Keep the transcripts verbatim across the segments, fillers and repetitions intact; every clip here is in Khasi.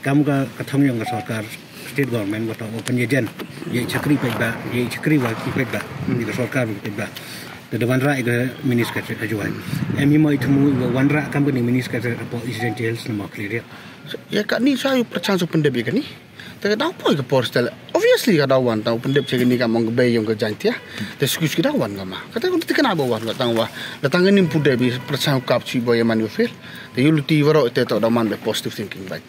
Tam ka ka thong ïong ka sorkar state government wat wa pynïajen ïa chakri paidbah, ïa chakri wa ki paidbah, ïa ka sorkar wa ki paidbah. Te da wanrah ïa ka mini secretariat ha Jowai. Em hi mo i thmu wa wanrah kam kani mini secretariat hapoh East Jaintia Hills na mo clear ïa. Ïa kani sa ïa pyrchang sa pyndep ïa kani. Te ka dang poi ka por stel. Obviously ka dang wan tang pyndep cha kani ka mong ka bei ïong ka Jaintia. Te skus ki dang wan ka ma. Kata ka dang tikna ba wan ka tang wa. Da tang kani pyndep bi pyrchang kap chi boy man ïa fail. Te ïa luti warok te to da man be positive thinking bai.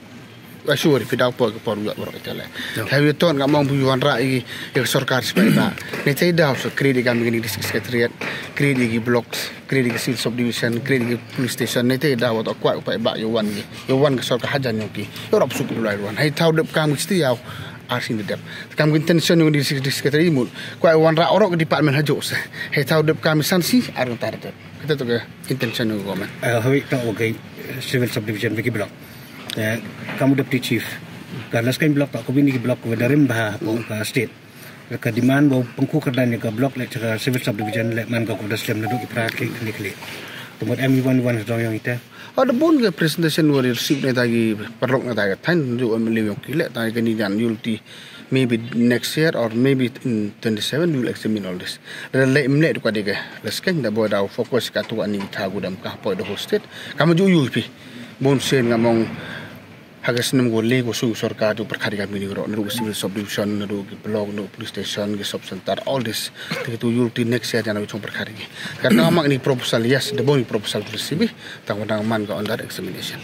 Wa sure phi dang poi ka por ïa warok te le. Te ïa ton ka mong bu wanrah ïa ka sorkar spai ba. Ni te dang so create ka mini district secretariat, create ki block, create ki civil subdivision, create ki police station. Ni te dang wa to kwah pa ba ïa wan ki. Ïa wan ka sorkar hajan ïong ki. Ïa rap suk ki lai wan. Hei thaw dep kam ki sti ïa. Ar sing dep. Kam ki intention ïong district secretary mut. Kwah wanrah warok department ha jo se. Hei thaw dep kam san si ar ntar dep. Kata to ka intention ïong government. Eh, hoi to okay. Civil subdivision bagi block. Eh, kamu deputy chief. Ka Laskeiñ block to ko bini ki block ko darim ba ko ka state. Ka demand ba pengku kerdan ka block le cha civil subdivision le man ka ko da slem na duk ipra klik klik klik. Tumut em iwan iwan dong ïong ite. Ada bun ka presentation wa receive ne ta ki parlok ne ta ka thain du em le ïong ki le ta ka ni jan ïa luti maybe next year or maybe in twenty-seven we will examine all this. Le le em le du ka de ka Laskeiñ da boy da focus ka tu ani tha gu dam ka poi the whole state. Ka ma ju yu pi. Bun sen nga mong ha ka snem ko le ko su sorkar tu perkhari ka mini ro na ru civil subdivision na ru ki block na ru police station ki sub center all this. Te tu yu luti next year jan wi chong perkhari. Ka ta mak ni proposal yes da bun ni proposal tu receive. Tang wa dang man ka under examination.